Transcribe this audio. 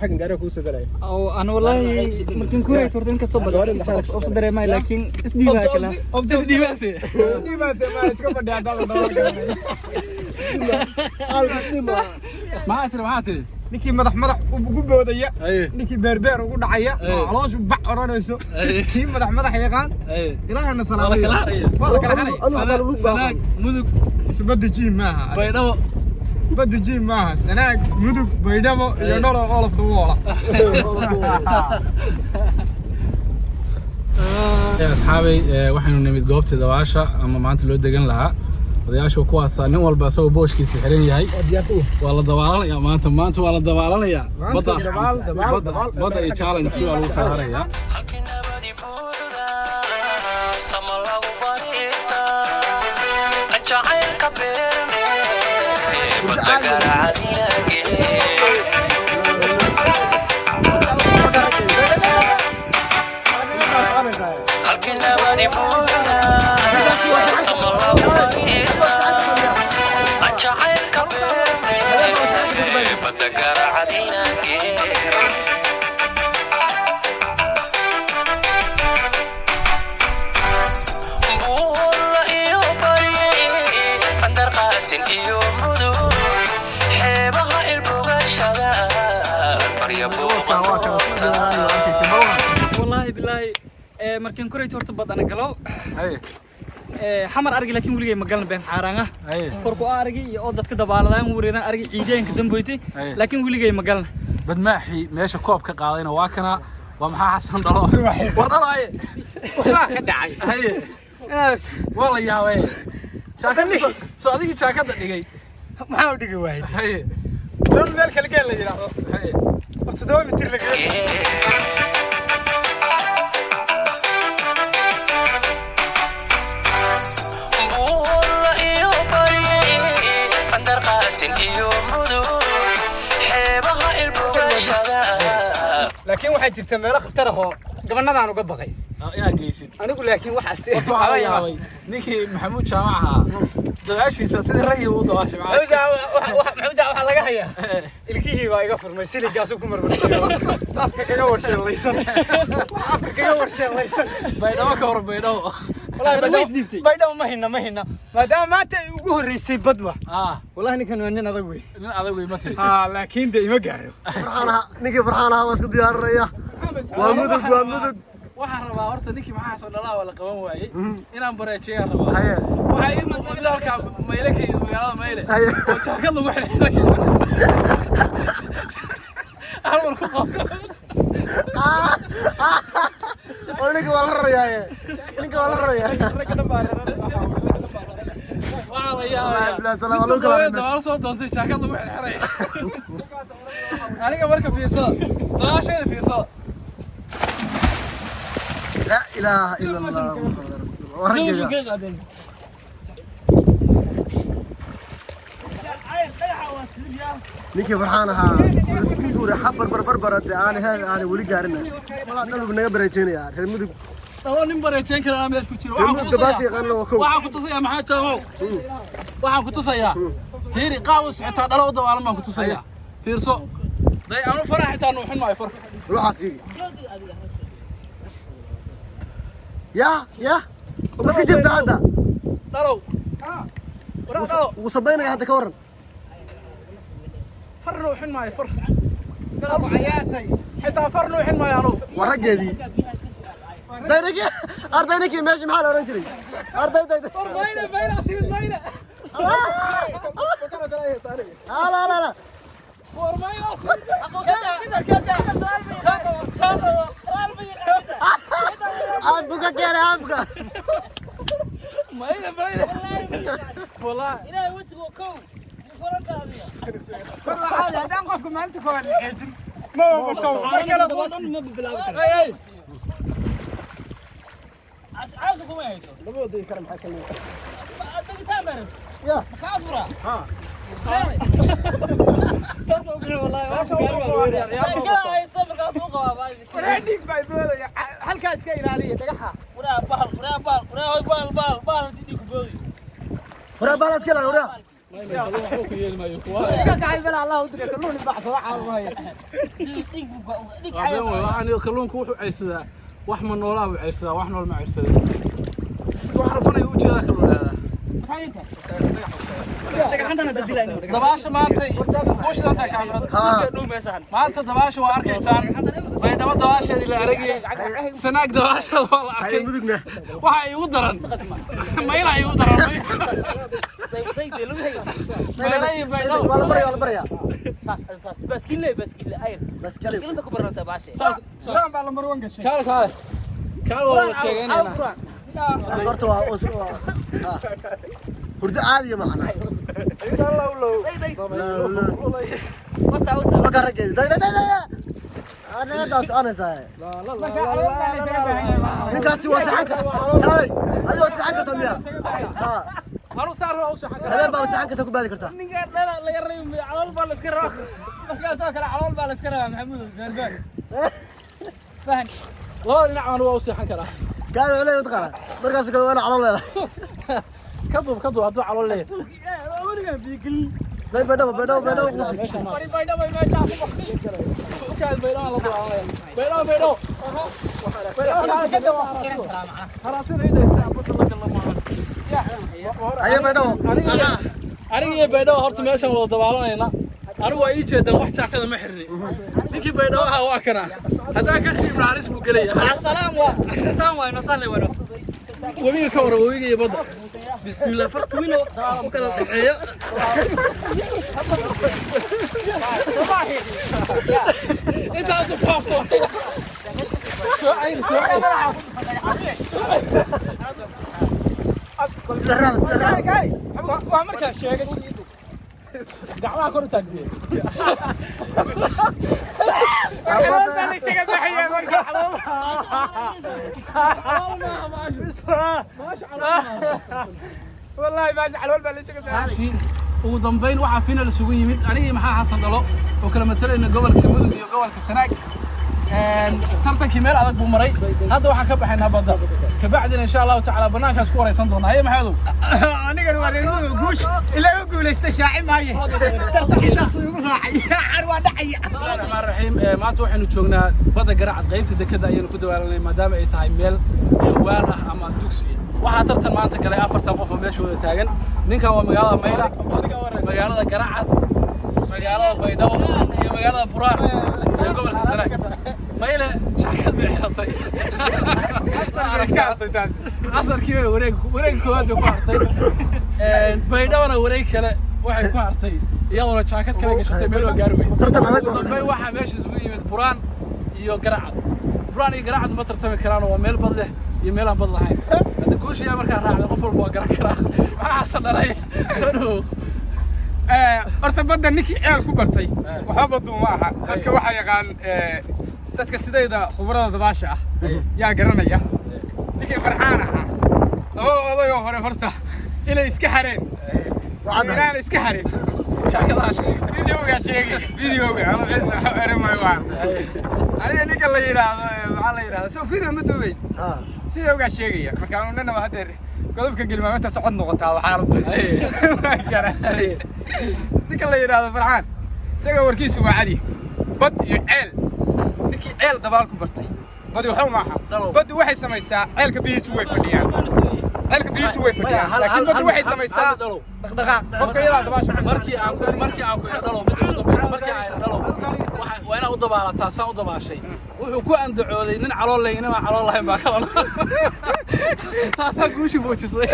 Xaggan gaariga kuu soo galaya. Oo ana wallahi markin ku reeyay horta inkastoo badan obso dareemay, laakiin isdhiibaa kala. Isdhiibaase. Isdhiibaase ma iska fadhiya haddaan dabaal garanay. Maxaa tiri, maxaa tiri? Ninkii madax madax ugu boodaya, Haye. ninkii beerbeer ugu dhacaya, Haye. oo calooshu bac odhanayso, Haye. kii madax madax yaqaan, Haye. ilaahana Waa la salaamaya. kala haraya. Waa la kala haraya. Anu hataa lug baa. Sanaag, Mudug, Badda jiim maaha. Baydhabo. Badda jiim maaha. Sanaag, Mudug, Baydhabo iyo Haye. Dholo all of the wall. Asxaabay, waxaynu nimid goobtii dabaasha ama maanta loo degan lahaa. Odayaashu kuwaasa, nin walba isagoo booshkiisa xiran yahay waa la dabaalanayaa maanta. Maanta waa la dabaalanayaa. Maanta Badda dabaal, dabaal, badda dabaal. Badda iyo challenge waa lagu kala harayaa. Halkii nabadi buuxda sama lagu barista jacaylka beerne badda garacadinage. Halkii nabadi buuxda sama lagu barista jacaylka beerne badda garacadinage. Buulla iyo bari, Andarqaasin iyo Mudug, xeebaha ilbogashada barya buuqan doonta. Wallahi billahi, markin ku reeyay horta bad ana galow. Haye. Xamar argi, laakiin weligay ma galan, been xaaraan ah. Haye. Korku argi iyo oo dadka dabaaladaan wareedan argi ciideenka damboytay. Haye. Laakiin weligay ma galan. Badmaaxii meesha koob ka qaadayna waa kana, waa maxaa Xasan Dhalo. War dhalo, haye. Waxbaa ka dhacay. Haye, waa la yaabay jaakada soo adigii jaakada dhigay. Maxaa u dhigi waayey? Haye. Meel meel kale geel la yidhaahdo. Haye. Oo 7 mitir lagaga Buulla iyo bari, Andarqaasin iyo Mudug, xeebaha ilbogashada. Laakiin waxaa jirta meelo khatar ah oo gabanadaan uga baqay. Inaad geysid. Anigu laakiin waxaas Horta waxaa la yaabay ninkii Maxamuud Jaamac ahaa, dabaashiisa sidii rayib u dabaashay macallin. Maxamuud waxaa laga hayaa ilkihii baa iga furmay, siligaasu ku marmarshay, afka kaga warsheelaysan, afka kaga warsheelaysan. Baydhabo ka hor, Baydhabo. Wallaahi Way isdhiibtay. Baydhabo ma hinna, ma hinna, maadaama maanta ay ugu horreysay badwa. Ah. Wallahi ninkan waa nin adag wey. Nin adag wey ma tiri? Ah, laakiin de ima gaaro. Farxaan ahaa, ninkii farxaan ahaa waa isku diyaarinaya. Waa Mudug, waa Mudug. Waxaan rabaa horta ninkii maxaa Xasan Dhalaha waa la qaban waayey inaan bareejeeyaan rabaa. Haye. Waxaa ii muuqda halkaa Mayle ka yimid, magaalada Mayle, Haye. oo jaakad lagu xirxiray hal mar ku qabo. Oo ninka waa la rarayaaye, ninka waa la rarayaa. Waxaa la Wallaahi yaabayaa billahi taala, waa lagu kala haray meesha. Dabaal soo doontay, jaakad lagu xirxiray. Aniga marka fiirsada dabaasheeda, fiirsada. Laa ilaaha ila Allah Muhammad rasuulullah. Waa raggayga. Ninkii farxaan ahaa wuu isku tuuray xabar barbarbara dee aan ahayn, aanay weli gaarin. Malaa dhalub naga bareejeynaya reer Mudug. Dhalo nin bareejeyn kara aan meesha ku jiro. Reer Waxaan Mudug ku dabaasha tusayaa, yaqaana waa kow. waxaan ku tusayaa maxaa Jaamacow, waxaan ku tusayaa, fiiri qaab u xitaa dhalo u dabaalan baan ku tusayaa. Fiirso day, aanu faraha xitaa nuuxin maayo far. Waxaa fiiri ya ya ma iska jifta hadda. Dhalow, waraa dhalo. Wuu sabaynaya hadda, ka waran. Far nuuxin maayo, far xitaa far nuuxin maayo anugu. Waa raggeedii. Day ninkii arday, ninkii meesha maxaa la oran jiray arday day day. War Mayle, Mayle timid, Mayle. La la la. War Mayle. Aanbuka keenay, aanbuka. Mayle, Mayle, wallahi. Haddaan qofka maalinta koowaad xeejin ma wato mar kale. Dhan ma bilaabi karo. Ay ay. Lama wadagi kara, maxaa kaloo ya. Taas oo bixi wallahi waa gaari baa weeraya. Waraa dhiig baa boodaya, halkaa iska ilaaliya dhagaxa. Horaa baalaas ka ilaali, horaa. Waxba ku yeeli maayo kuwa. Kacay bala Allah u diray kalluun baxsada caalamaya. Waxaan kalluunku wuxuu ceysadaa wax ma noolaa buu ceysadaa, wax nool ma ceysada. Wax rafanaya u jeedaa kalluun aadaa. Dhagaxantana dadilayno. Dabaasha maanta kushidanta kaamirada. Maanta dabaasha waa arkaysaan. Baydhabo dabaasheedii la aragayay. Sanaag dabaasheeda waa la Haye arkay. Mudugna. Waxa igu daran mayla igu daran mayla iyo Baydhabo. Waa la baraya, waa la baraya. Baaskiil, baaskiil ayr. Bas kale. Baaskiilka ku baranaysaa baashe. Saas Quraan baa lambar 1 gashay. Kaale, kaale, kaale, waa la sheegaynaynaa. Horta waa hurdo caadiya macna. Wata wata. Waka ragay. Day day day day. Anaga daa soconaysaa. Ninkaasi waa saxan kartaa. Kaalay. Adiga waa saxan kartaa miya? Ha. Anu saar waa u saxan karaa. Habeen baa saxan kartaa, ku baadi kartaa. Ninka dhala laga reebay, calool baa la iska rabaa. Markaasoo kale calool baa la iska rabaa, Maxamuud beelbeel. Fahan. Labada dhinac baan waa u seexan karaa. Kaalay walahi mataqaana. Markaas kale waa calool leedahay. Ka duub, ka duub hadduu calool leeyahay. Day Baydhabo, Baydhabo, Baydhabo quusi. Meesha ma Bari Baydhabo meesha ku baqti. Ukaad Baydhabo la dagaalamaya. Baydhabo, Baydhabo, Baydhabo. Haraasina inay istaan badda la galo maahan. Haye Baydhabo. Aniga iyo Baydhabo horta meeshaan wada dabaalanayna. Anigu waa ii jeedaan, wax jaakada ma xirni. Ninkii Baydhabo ahaa waa kana. Haddaan ka siibna halis buu gelaya, halis. Salaam waa saan waay no, saan leewano. Webiga ka waran, webiga iyo badda? Bismillah, farqi weyn oo u kala dhaxeeya. Intaasu ku hafto. Soo cayri, soo cayri. Sida raada, sida raada. Waa markaan sheegay. Gacmaha kor u taagdee. Calool baa la isaga baxaya marka calool. Calool maaha maashu, maashu calool maaha. Wallahi baasha calool baa la isaga baxaya. Ugu dambayn waxaa final isugu yimid anigii maxaa Xasan Dhalo oo kala matalayna gobolka Mudug iyo gobolka Sanaag. Tartankii meel adag buu maray. Hadda waxaan ka baxaynaa badda, kabacdina insha Allahu tacaala banaankaas ku waraysan doonaa. Haye Maxamedow. Anigana waa reer Mudug, guush ilaa u guulaysta shaaci maaye. Tartankii saasuu igu raacay. Car waa dhacaya. Bismillahi raxmaan raxiim. Maanta waxaynu joognaa badda Garacad, qaybta dekeda ayaynu ku dawaalanay, maadaama ay tahay meel hawaal ah ama dugsi. Waxaa tartan maanta galay 40 qof oo meesha wada taagan. Ninkan waa magaalada Mayra, magaalada Garacad, magaalada Baydhabo iyo magaalada Buraan iyo gobolka Sanaag. Mayle jaakad bay xiratay. Iska hadlay taas. Casarkii bay wareeg, wareeg koowaad bay ku hartay. Baydhabona wareeg kale waxay ku hartay iyadoona jaakad kale gashatay, meel waa gaari weyn. Tartan adag. Ugu dambeyn waxaa meesha isugu yimid Buraan iyo Garacad. Buraan iyo Garacad ma tartami karaan, waa meel bad leh iyo meel aan bad lahayn. Hadda guushiyaa markaa raacday, qof walba waa garan karaa. Maxaa Xasan dhalay, soo dhawow. Horta badda ninkii ceel ku bartay waxba baddu ma aha. Dadka waxaa yaqaan dadka sidayda khubarada dabaasha ah yaa garanaya. Ninkii Farxaan ahaa, labada odayoo hore horta inay iska xareen, inaan iska xarin. Jaakadaha sheegay. Videoga sheegay, videoga ama cidna eramayo waa aniga ninka la yidhaahdo, maxaa la yidhahda, so video ma duubayn. Videogaa sheegaya. Marka anu ninaba haddeer godobka gelmaa inta socod noqotaa waxaa rabta. Ninka la yidhaahdo Farxaan isaga warkiisu waa cadi. Bad iyo ceel, ninkii ceel dabaal ku bartay badi waxba maaha. Dhalow. Baddu waxay samaysaa, ceelka biyihiisu way fadhiyaan, ceelka biyihiisu way fadhiyaan, laakiin baddu waxay samaysaa hal dhalow. Dhaqdhaqaaq qofka iyadaa dabaasha. Markii aan ku dhalo mid ugu dambaysa, markii aan dhalo waa inaad u dabaalataa saan u dabaashay. Wuxuu ku andacooday nin calool leh inama calool lahayn baa kalana, taasaa guushi muujisay.